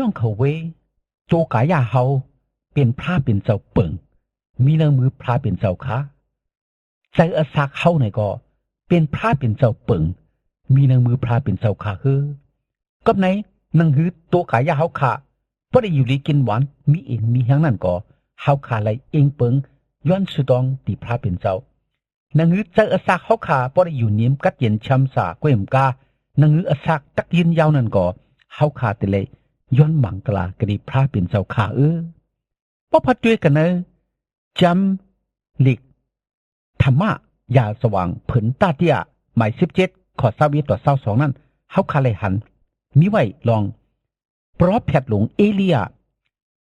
ນ້ອງເຂົາເວີຍ, ໂຕກາຍະເຮົາເປັນພຣະເປັນເຈົ້າເປິ້ງ, ມີໃນມືພຣະເປັນເຈົ້າຂ້າ. ໃຈອາສາກເຮົານີ້ກໍເປັນພຣະເປັນເຈົ້າເປິ້ງ, ມີໃນມືພຣະເປັນເຈົ້າຂ້າເຮີ. ກັບໃນໜັງຫືໂຕກາຍະເຮົາຂ້າ ບໍ່ໄດ້ຢູ່ດີກິນຫວານ, ມີເອນມີແຮງນັ້ນກໍ ເຮົາຂ້າໄດ້ອີງເປິ້ງຍ້ອນຊື່ຕ້ອງທີ່ພຣະເປັນເຈົ້າ. ໜັງຫືໃຈອາສາກເຮົາຂ້າ ບໍ່ໄດ້ຢູ່ໜິມກັດເຢັນຊຳຊາກ້ວຍໝາກາ, ໜັງຫືອາສາກຕັກຢືນຍາວນັ້ນກໍ ເຮົາຂ້າແຕ່ໄດ້ຍ້ອນມັງກະລາກະດີພຣະເປັນເຈົ້າຂ້າເອີ. ເວົ້າພັດດ້ວຍກັນໃນຈຳລິກທຳມະຢາສະຫວ່າງ ເພີນຕາເຕຍ ໝາຍສິບເຈັດ ຂໍ້ຊາວເອັດຕໍ່ຊາວສອງນັ້ນ ເຮົາຂ້າໄດ້ຫັນມີໄວ້ລອງ ປຣອເພດຫຼວງເອເລຍ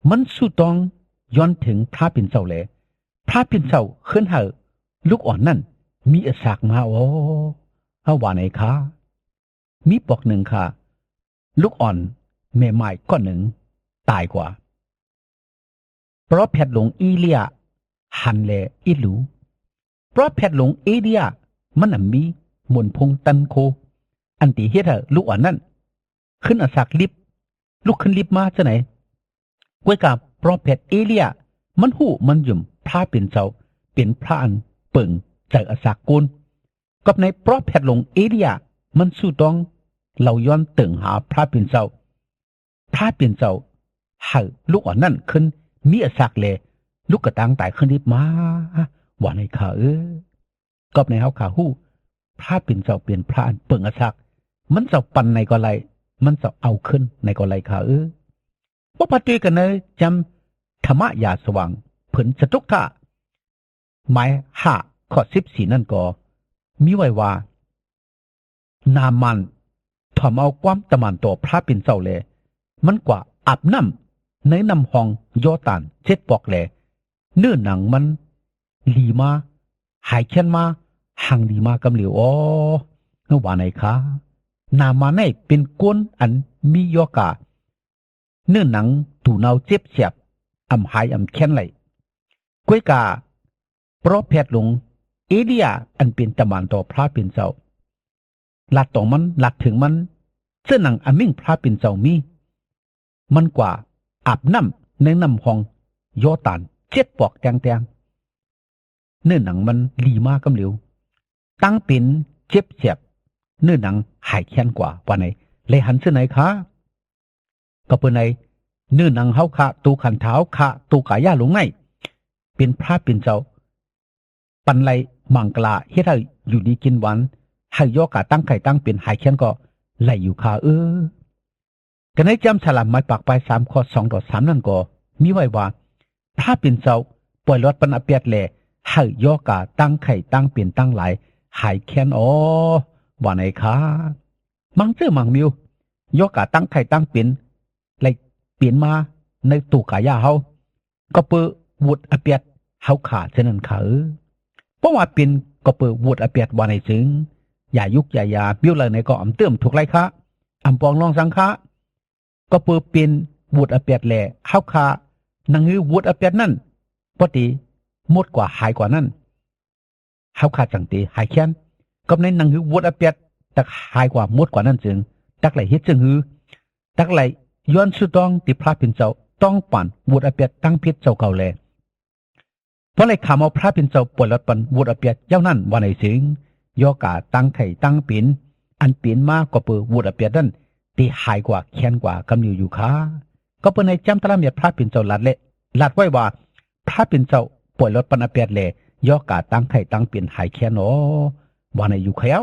ມັນສູ້ຕ້ອງຍ້ອນເຖິງພຣະເປັນເຈົ້າແລ ພຣະເປັນເຈົ້າເຄື່ອນໃຫ້ລູກອ່ອນນັ້ນມີອາສາກມາ. ອໍ ເຮົາວ່າໃນຂ້າ ມີປອກໜຶ່ງຂ້າ ລູກອ່ອນແມ່ໝ້າຍກ້ອນໜຶ່ງຕາຍກວ່າ. ປຣອເພດຫຼວງເອເລຍຫັນແລອິດຮູ້. ປຣອເພດຫຼວງເອເລຍມັນນະມີມົນພົງຕັນໂຄ ອັນທີ່ເຮັດໃຫ້ລູກອ່ອນນັ້ນຂຶ້ນອາສາກລິບ ລຸກຂຶ້ນລິບມາຈັ່ງໃດ. ກວຍກາປຣອເພດເອເລຍມັນຮູ້ມັນຢົມພຣະເປັນເຈົ້າ ເປັນພຣະອັນເປິ້ງໃຈອາສາກໂກນ. ກັບໃນປຣອເພດຫຼວງເອເລຍມັນສູ້ຕ້ອງເລົ່າຍ້ອນເຕີງຫາພຣະເປັນເຈົ້າ. ພຣະເປັນເຈົ້າໃຫ້ລູກອ່ອນນັ້ນຂຶ້ນມີອາສາກແລ ລຸກກະຕາງຕາຍຂຶ້ນລິບມາ ວ່າໃນຂ້າເອີ. ກັບໃນເຮົາຂ້າຮູ້ ພຣະເປັນເຈົ້າເປັນພຣະອັນເປິ້ງອາສາກ, ມັນເຈົ້າປັນໃນກໍໄດ້, ມັນເຈົ້າເອົາຂຶ້ນໃນກໍໄດ້ຂ້າເອີ. ບໍ່ພັດດ້ວຍກັນໃນຈຳທຳມະຢາສະຫວ່າງ ເພິ່ນສະຕຸກທະ ໝາຍຫ້າ ຂໍ້ສິບສີ່ນັ້ນກໍມີໄວ້ວ່າ ນາມານຖ່ອມເອົາຄວາມຕະໝານຕໍ່ພຣະເປັນເຈົ້າແລ ມັນກວ່າອາບນ້ຳໃນນ້ຳຮ່ອງຢໍຕານເຈັດປອກແລ ເນື້ອໜັງມັນດີມາ ຫາຍແຄ້ນມາ ຮັ່ງດີມາກຳຫຼຽວ. ອໍ ເຮົາວ່າໃນຂ້າ ນາມານນີ້ເປັນຄົນອັນມີຢໍກາ ເນື້ອໜັງຕູເນົ່າເຈັບແສບ ອຳຫາຍອຳແຄ້ນໄຫຼ. ກວຍກາ ປຣອເພດຫຼວງເອເລຍອັນເປັນຕະໝານຕໍ່ພຣະເປັນເຈົ້າ ລາດຕອງມັນ ລາດເຖິງມັນ ເຊື້ອໜັງອາມິ່ງພຣະເປັນເຈົ້າມີ ມັນກວ່າອາບນ້ຳໃນນ້ຳຮ່ອງຢໍຕານເຈັດປອກແຕ່ງໆ. ເນື້ອໜັງມັນລີມາກຳຫຼຽວ ຕັ້ງເປັນເຈັບແສບ ເນື້ອໜັງຫາຍແຄ້ນກວ່າ ວ່າໃນ ແລຫັນເຊິ່ງໃນຂ້າ. ກໍເປັນໃນເນື້ອໜັງເຮົາຂ້າ ໂຕຂັນທາເຮົາຂ້າ ໂຕກາຍະລົງໃນ ເປັນພຣະເປັນເຈົ້າ ປັນໄລມັງກະລາ ເຮັດໃຫ້ຢູ່ດີກິນຫວານ ໃຫ້ຢໍກາຕັ້ງໄຂ້ຕັ້ງເປັນຫາຍແຄ້ນກໍໄລຢູ່ຂ້າເອີ. ກັນໃນຈຳສາລາໝາຍປາກປາຍສາມ ຂໍ້ສອງຕໍ່ສາມນັ້ນກໍມີໄວ້ວ່າ ພຣະເປັນເຈົ້າປ່ອຍລອດປັນອາແປດແລ ໃຫ້ຢໍກາຕັ້ງໄຂ້ຕັ້ງເປັນຕັ້ງຫຼາຍຫາຍແຄ້ນ. ອໍ ວ່າໃນຂ້າ. ມັງເຈີມັງມິວ ຢໍກາຕັ້ງໄຂ້ຕັ້ງເປັນ ໄລເປັນມາໃນໂຕກາຍະເຮົາ ກໍເປີວູດອາແປດເຮົາຂ້າເຊັ່ນນັ້ນຂ້າເອີ. ເພາະວ່າເປັນກໍເປີວູດອາແປດວ່າໃນເຊິ່ງ ຢາຍຸກຢາຢາບິວໄລໃນກໍອຳເຕີມທຸກໄລຂ້າ ອຳປອງລອງສັງຂ້າ ກໍເປີເປັນວູດອາແປດແລ ເຮົາຂ້າໜັງຫືວູດອາແປດນັ້ນ ບໍ່ຕິໝົດກວ່າຫາຍກວ່ານັ້ນ ເຮົາຂ້າຈັ່ງຕິຫາຍແຄ້ນ. ກັບໃນໜັງຫືວູດອາແປດ ຕັກຫາຍກວ່າໝົດກວ່ານັ້ນເຊິ່ງ ຕັກໄລເຮັດເຊິ່ງຫື ຕັກໄລຍ້ອນຊື່ຕ້ອງຕິພຣະເປັນເຈົ້າ ຕ້ອງປານວູດອາແປດຕັ້ງເພັດເຈົ້າເກົ່າແລ ເພາະໄລຄຳເອົາພຣະເປັນເຈົ້າປ່ອຍລອດປັນວູດອາແປດເຈົ້ານັ້ນວ່າໃນເຊິ່ງ ຢໍກາຕັ້ງໄຂ້ຕັ້ງເປັນ ອັນເປັນມາກໍເປີວູດອາແປດນັ້ນ ຕິຫາຍກວ່າແຄ້ນກວ່າກຳຫຼຽວຢູ່ຂ້າ. ກໍເປີໃນຈຳຕະລາແມ່ພຣະເປັນເຈົ້າລັດແລ ລັດໄວ້ວ່າ ພຣະເປັນເຈົ້າປ່ອຍລອດປັນອາແປດແລ ຢໍກາຕັ້ງໄຂ້ຕັ້ງເປັນຫາຍແຄ້ນ. ອໍ ວ່າໃນຢູ່ຂ້າ.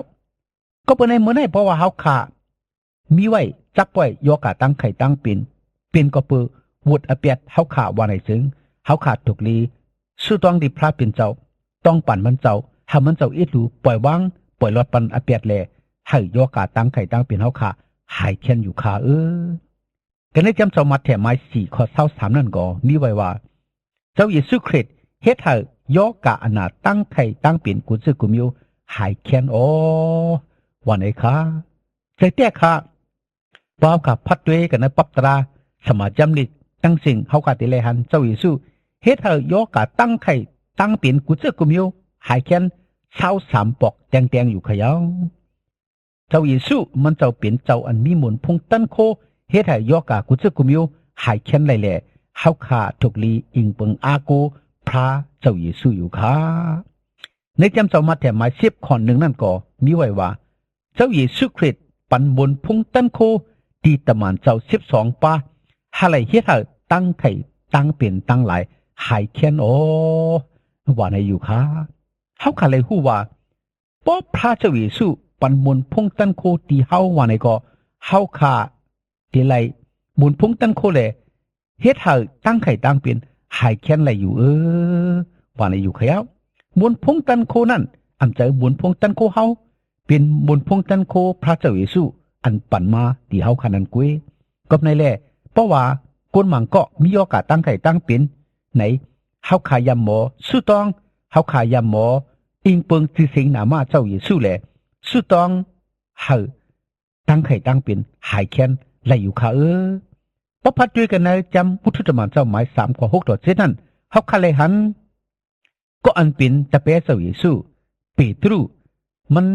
ກໍເປີໃນມື້ໃນ ເພາະວ່າເຮົາຂ້າມີໄວ້ຈັບໄວ້ຢໍກາຕັ້ງໄຂ້ຕັ້ງເປັນ ເປັນກໍເປີວູດອາແປດເຮົາຂ້າວ່າໃນເຊິ່ງ ເຮົາຂ້າທຸກລີ ຊື່ຕ້ອງດີພຣະເປັນເຈົ້າ ຕ້ອງປານມັນເຈົ້າ ໃຫ້ມັນເຈົ້າອິດຮູ້ ປ່ອຍວາງ ປ່ອຍລອດປັນອາແປດແລ ໃຫ້ຢໍກາຕັ້ງໄຂ້ຕັ້ງເປັນເຮົາຂ້າຫາຍແຄ້ນຢູ່ຂ້າເອີ. ກັນໃນຈຳເຈົ້າມັດແຖມໝາຍສີ່ ຂໍ້ຊາວສາມນັ້ນກໍມີໄວ້ວ່າ ເຈົ້າເຢຊູຄຣິດເຮັດໃຫ້ຢໍກາອານາຕັ້ງໄຂ້ຕັ້ງເປັນກູເຈີກູມິວຫາຍແຄ້ນ. ອໍ ວ່າໃນຂ້າ. ໃຈແຕ້ຂ້າ ພວກເຮົາຂ້າພັດດ້ວຍກັນໃນປັບຕາລາ ສະມາຈຳລິກ ທັງເຊິ່ງເຮົາຂ້າຕິໄລຫັນ ເຈົ້າເຢຊູເຮັດໃຫ້ຢໍກາຕັ້ງໄຂ້ຕັ້ງເປັນກູເຈີກູມິວຫາຍແຄ້ນຊາວສາມປອກແຕ່ງໆຢູ່ຂະເຍົາ. ເຈົ້າເຢຊູ ມັນເຈົ້າເປັນເຈົ້າອັນມີມົນພົງຕັນໂຄ ເຮັດໃຫ້ໂລກາກຸເຈກຸມິວຫາຍແຄ້ນໄດ້ແລະ ເຮົາຂ້າທຸກລີອີງເປິງອາໂກພຣະເຈົ້າເຢຊູຢູ່ຄ່າ. ໃນຈຳເຈົ້າມັດແຖວໝາຍສິບ ຂໍ້ໜຶ່ງນັ້ນກໍມີໄວ້ວ່າ ເຈົ້າເຢຊູຄຣິດປັນມົນພົງຕັນໂຄ ທີ່ຕະໝານເຈົ້າສິບສອງປາ ຫາໄດ້ເຮັດໃຫ້ຕາງໄຂ້ຕາງເປັນທັງຫຼາຍຫາຍແຄ້ນ ໂອ ວ່າໃນຢູ່ຄ່າ. ເຮົາຂ້າໄດ້ຮູ້ວ່າ ເພາະພຣະເຈົ້າເຢຊູປັນມົນພົງຕັນໂຄທີ່ເຮົາວ່າໃນກໍ ເຮົາຂ້າທີ່ໄດ້ມົນພົງຕັນໂຄແລ ເຮັດໃຫ້ຕາງໄຂ້ຕາງເປັນຫາຍແຄ້ນໄດ້ຢູ່ເອີ ວ່າໃນຢູ່ຄ່າ. ມົນພົງຕັນໂຄນັ້ນ ອຳໃຈມົນພົງຕັນໂຄເຮົາ ເປັນມົນພົງຕັນໂຄພຣະເຈົ້າເຢຊູ ອັນປັນມາທີ່ເຮົາຂ້ານັ້ນເກວຍ. ກໍໃນແລ ເພາະວ່າຄົນບາງກໍມີໂລກາຕາງໄຂ້ຕາງເປັນ ໃນເຮົາຂ້າຢາມໝໍ ສຸຕ້ອງ ເຮົາຂ້າຢາມໝໍ ອີງເປິງຊື່ສຽງນາມະເຈົ້າເຢຊູແລ ສຸຕ້ອງໃຫ້ຕາງໄຂ້ຕາງເປັນຫາຍແຄ້ນໄດ້ຢູ່ຄ່າເອີ. ປະພັດດ້ວຍກັນໃນຈຳບຸດທຸຕະໝານເຈົ້າໝາຍສາມ ຂໍ້ຫົກຕໍ່ເຈັດນັ້ນ ເຮົາຂ້າໄດ້ຫັນ ກໍອັນເປັນຕາແປເຈົ້າເຢຊູ ເປຕຣູ ມັນ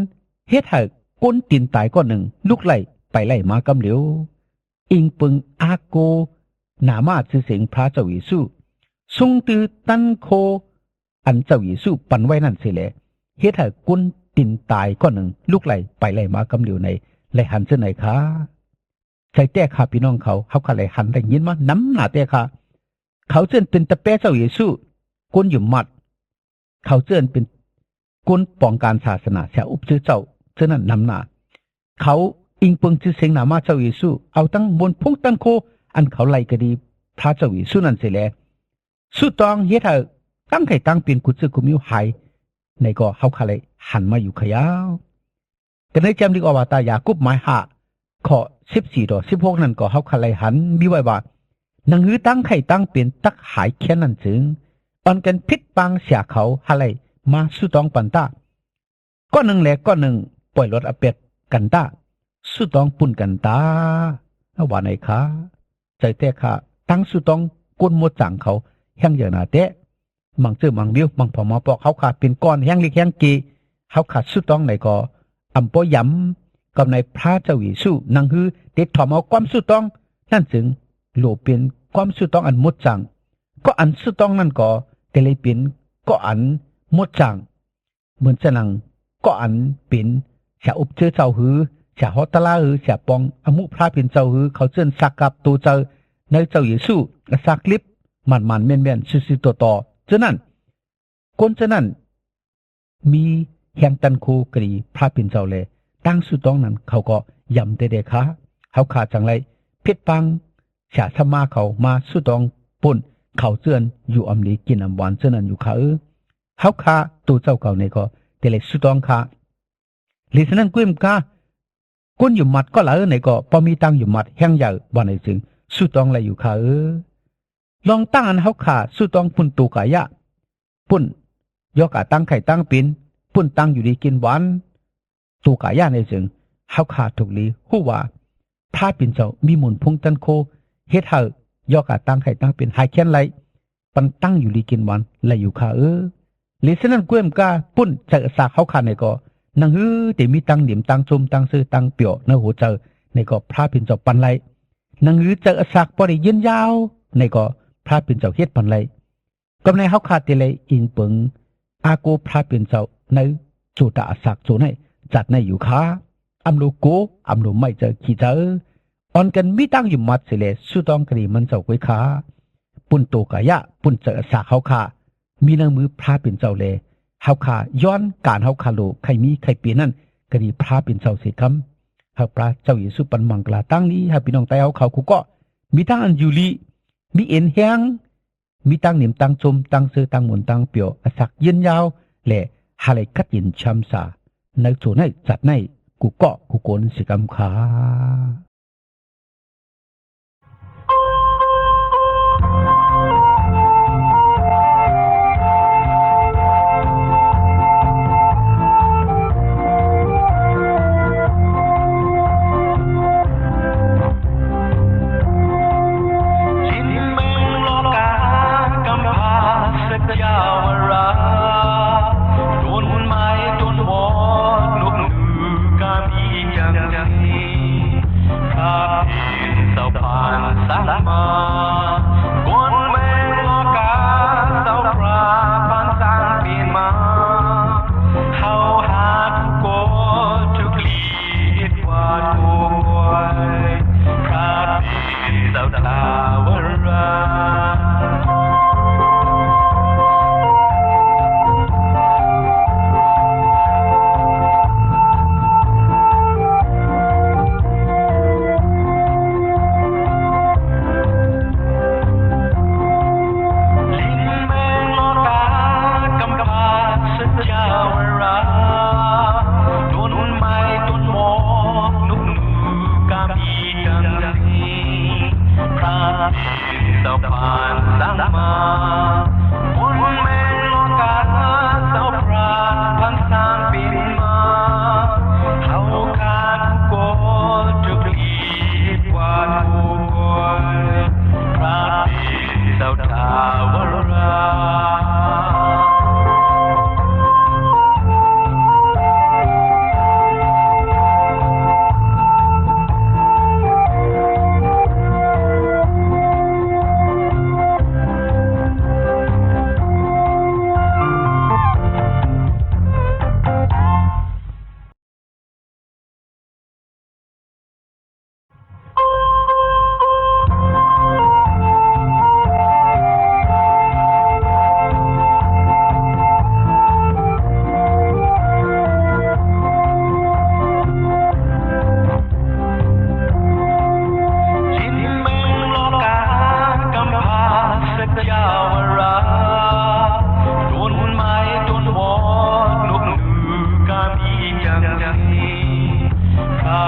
ເຮັດໃຫ້ກົ້ນຕີນຕາຍກ້ອນໜຶ່ງລຸກໄດ້ໄປໄດ້ມາກຳຫຼຽວ ອີງເປິງອາໂກນາມະຊື່ສຽງພຣະເຈົ້າເຢຊູ ຊົງຖືຕັນໂຄ ອັນເຈົ້າເຢຊູປັນໄວ້ນັ້ນເສຍແລ ເຮັດໃຫ້ກົ້ນຕີນຕາຍກ້ອນໜຶ່ງລຸກໄດ້ໄປໄດ້ມາກຳຫຼຽວໃນ ໄດ້ຫັນເຊັ່ນໃດຄ່າ. ໃສ່ແຕ່ຄ່າພີ່ນ້ອງເຂົາ ເຮົາຂ້າໄດ້ຫັນໄດ້ຍິນມານຳໜ້າແຕ່ຄ່າ. ເຂົາເອີ້ນເປັນຕາແປເຈົ້າເຢຊູ ຄົນຢູ່ມັດ ເຂົາເອີ້ນເປັນຄົນປ້ອງກັນສາສະໜາ ຊາວອົບເຊີເຈົ້າເທື່ອນັ້ນນຳໜ້າ. ເຂົາອີງເປິງຊື່ສຽງນາມະເຈົ້າເຢຊູ ເອົາທັງມົນພົງຕັນໂຄ ອັນເຂົາໄລ່ຄະດີພຣະເຈົ້າເຢຊູນັ້ນເສຍແລ ສຸຕ້ອງເຮັດໃຫ້ຕາງໄຂ້ຕາງເປັນກຸເຈກຸມິວຫາຍ ໃນກໍເຮົາຂ້າໄດ້ຫັນມາຢູ່ຄ່າ. ກໍໃນຈຳລິກອອກວ່າຕາຢາກຸບໝາຍຫ້າ ຂໍ້ສິບສີ່ຕໍ່ສິບຫົກນັ້ນກໍເຮົາຂ້າໄດ້ຫັນມີໄວ້ວ່າ ໜັງຫືຕາງໄຂ້ຕາງເປັນຕັກຫາຍແຄ້ນນັ້ນຈຶ່ງ ອ່ອນກັນພິດປາງເສຍເຂົາຫາໄລ່ມາສຸຕ້ອງປັນຕາ ກ້ອນໜຶ່ງແລະກ້ອນໜຶ່ງປ່ອຍລົດອາແປດກັນຕາ ສຸຕ້ອງປຸ້ນກັນຕາ ວ່າໃນຄ່າ. ໃສ່ແຕ່ຄ່າ ຕັ້ງສຸຕ້ອງກົ້ນມົດຈາງເຂົາແຮ່ງໃຫຍ່ໜາແຕະ ມັງເຈີມັງບິວ ມັງພໍມາປອກ ເຮົາຂ້າເປັນກ້ອນແຮ່ງລິກແຮ່ງເກ ເຮົາຂ້າສຸຕ້ອງໃນກໍອຳບໍ່ຢຳ ກັບໃນພຣະເຈົ້າເຢຊູ ໜັງຫືເຕັດຖອມເອົາຄວາມສຸຕ້ອງນັ້ນຈຶ່ງ ໂລເປັນຄວາມສຸຕ້ອງອັນມົດຈາງ ກໍອັນສຸຕ້ອງນັ້ນກໍເຕເລເປັນກໍອັນມົດຈາງ ເໝືອນສະໜັງ ກໍອັນເປັນ ຊາອົບເຈີເຈົ້າຫື ຊາຮອດຕະລາຫື ຊາປອງອະມຸພຣະເປັນເຈົ້າຫື ເຂົາເຈີນສັກກັບໂຕເຈົ້າ ໃນເຈົ້າເຢຊູ ອາສັກລິບ ໝານໆແມ່ນໆ ສຸໆຕໍ່ໆ ເຈົ້ານັ້ນ ຄົນເຈົ້ານັ້ນ ມີແຮງຕັນໂຄກະດີພຣະເປັນເຈົ້າແລ ຕັ້ງສຸຕ້ອງນັ້ນ ເຂົາກໍຢຳແຕ່ແດ່ຄ່າ ເຮົາຂ້າຈັ່ງໄດ້ເພັດປາງ ຊາສະມາເຂົາມາສຸຕ້ອງປົນ ເຂົາເຈີນຢູ່ອຳດີກິນອຳຫວານເຈົ້ານັ້ນຢູ່ຄ່າເອີ. ເຮົາຂ້າໂຕເຈົ້າເຂົາໃນກໍເຕເລກສຸຕ້ອງຄ່າ ເລສະນັ້ນກຸ້ຍມກາ ຄົນຢູ່ມັດກໍລະເອີ ໃນກໍພໍມີຕັ້ງຢູ່ມັດແຮງໃຫຍ່ ວ່າໃນຈຶ່ງສຸຕ້ອງໄລຢູ່ຄ່າເອີ. ລອງຕັ້ງອັນເຮົາຂ້າສຸຕ້ອງປຸ້ນໂຕກາຍະ ປຸ້ນຢອກກາຕັ້ງໄຂ້ຕັ້ງເປັນ ປຸ້ນຕັ້ງຢູ່ດີກິນຫວານ ໂຕກາຍະໃນເຊິ່ງ ເຮົາຂ້າທຸກລີຮູ້ວ່າ ພຣະເປັນເຈົ້າມີມົນພົງຕັນໂຄ ເຮັດໃຫ້ຢອກກາຕັ້ງໄຂ້ຕັ້ງເປັນຫາຍແຄ້ນໄລ ປັນຕັ້ງຢູ່ດີກິນຫວານໄລຢູ່ຄ່າເອີ. ເລສະນັ້ນກວມກາປຸ້ນໃຈອາສາກເຮົາຂ້າໃນກໍ ໜັງຫືເຕມີຕັ້ງໜິມຕັ້ງໂຈມຕັ້ງເຊີຕັ້ງປ່ຽວໃນຫົວໃຈໃນກໍ ພຣະເປັນເຈົ້າປັນໄລ ໜັງຫືໃຈອາສາກພໍໄດ້ຍືນຍາວໃນກໍ ພຣະເປັນເຈົ້າເຮັດປັນໄລ. ກຳໃນເຮົາຂ້າເຕໄລອີງເປິງອາໂກພຣະເປັນເຈົ້າໃນໂຈຕາອາສັກໂຈໃນຈັດໃນຢູ່ຄ່າ ອຳໂລໂກ ອຳໂລໄມເຈີຂີ້ເຈີ ອ່ອນກັນມີຕັ້ງຢູ່ໝັດເສແລ ສຸຕ້ອງກະດີມັນເຈົ້າກວຍຄ່າ ປຸ້ນໂຕກາຍະ ປຸ້ນໃຈອາສັກເຮົາຂ້າ ມີໃນມືພຣະເປັນເຈົ້າແລ ເຮົາຂ້າຍ້ອນການເຮົາຂ້າໂລໃຄ່ມີໃຄ່ເປັນນັ້ນ ກະດີພຣະເປັນເຈົ້າເສກຳ ເຮົາພຣະເຈົ້າເຢຊູປັນມັງກະລາຕັ້ງນີ້ ໃຫ້ພີ່ນ້ອງໄຕເຮົາເຂົາຄູ່ເກາະ ມີທັງອັນຢູ່ລີ ມີເອັນແຮງ ມີຕັ້ງໜິມຕັ້ງໂຈມ ຕັ້ງເຊີ ຕັ້ງມົນ ຕັ້ງປ່ຽວ ອາສັກຍືນຍາວ ແລະ ຫາໄລກັດເຢັນຊຳຊາ ໃນໂຈໃນຈັດໃນ ກູ່ເກາະ ກູ່ໂກນ ເສກຳຄ່າ. ຂ້າເປັນຊາວ ສາມາ ກົນແມ່ນໂລກາ ເຈົ້າພຣະພານສ້າງເປັນມາ ເຮົາຫາກກົນທຸກລີ ເຮັດກວາດຜູ້ປ່ວຍ ພຣະເປັນເຈົ້າຖາວະລາ ລິນແມງລອກາ ກຳພາສັດຈາວະລາ ຕົ້ນໄມ້ຕົ້ນໝອກ ນົກໜູກາມີດັ່ງນີ້ ພຣະເປັນເຈົ້າພານສ້າງມາ ຄົນແມ່ນໂລກາ ເຈົ້າພຣະພານສ້າງເປັນມາ ເຮົາຂາດຄົນທຸກທີ່ ເຮັດກວາດຜູ້ປ່ວຍ ພຣະເປັນເຈົ້າຖາວະລາ. ລິນແມງລອກາ ກຳພາສັດຈາວະລາ ຕົ້ນໄມ້ຕົ້ນໝອກ ນົກໜູກາມີຈັ່ງໃດ ພຣະ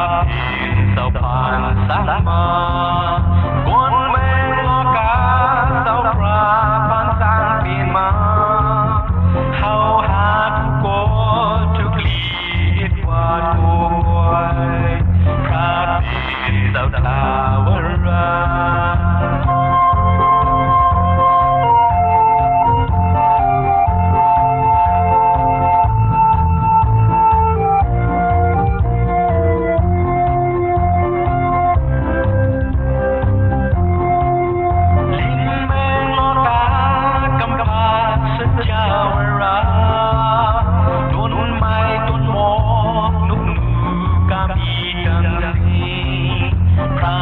ເປັນເຈົ້າພານສ້າງມາ ຄົນແມ່ນໂລກາ ເຈົ້າພຣະພານສ້າງເປັນມາ ເຮົາຫາກຄົນທຸກລີ ເຮັດກວາດຜູ້ປ່ວຍ ພຣະເປັນເຈົ້າຖາວະລາ. ລິນແມງລອກາ ກຳພາສັດຈາວະລາ ຕົ້ນໄມ້ຕົ້ນໝອກ ນົກໜູກາມີດັ່ງໃດ ພຣະ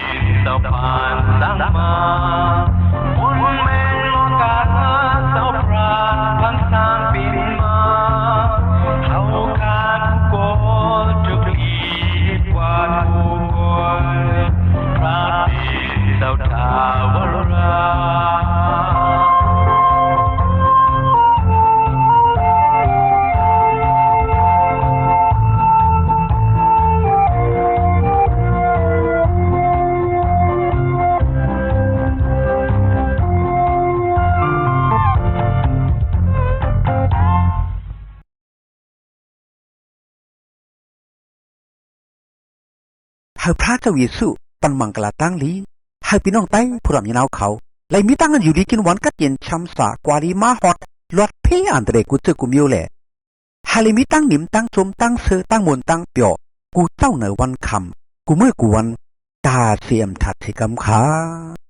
ເປັນເຈົ້າພານສ້າງມາ ຄົນແມ່ນໂລກາ ເຈົ້າພຣະພານສ້າງເປັນມາ ເຮົາຂາດຄົນທຸກທີ່ ເຮັດກວາດຜູ້ປ່ວຍ ພຣະເປັນເຈົ້າຖາວະລາ. ໃຫ້ພຣະເຈົ້າເຢຊູ ປັນມັງກະລາຕັ້ງລີ ໃຫ້ພີ່ນ້ອງໃຕ້ຜູ້ດຳຍາວນາວເຂົາ ໄດ້ມີແຕ່ອັນຢູ່ດີກິນຫວານ ກັດເຢັນຊ່ຳຊາ ກວ່າດີມາຮອດ ລອດເພອັນຕະເລ ກູເຈີກູມີວແລ ໃຫ້ໄດ້ມີແຕ່ໜິມແຕ່ຊົມແຕ່ເຊີແຕ່ມ່ວນແຕ່ປຽວ ກູເຈົ້າໃນວັນຄ່ຳ ກູມື້ກູວັນ ຕາເສມທັດເສກຳຄ່າ.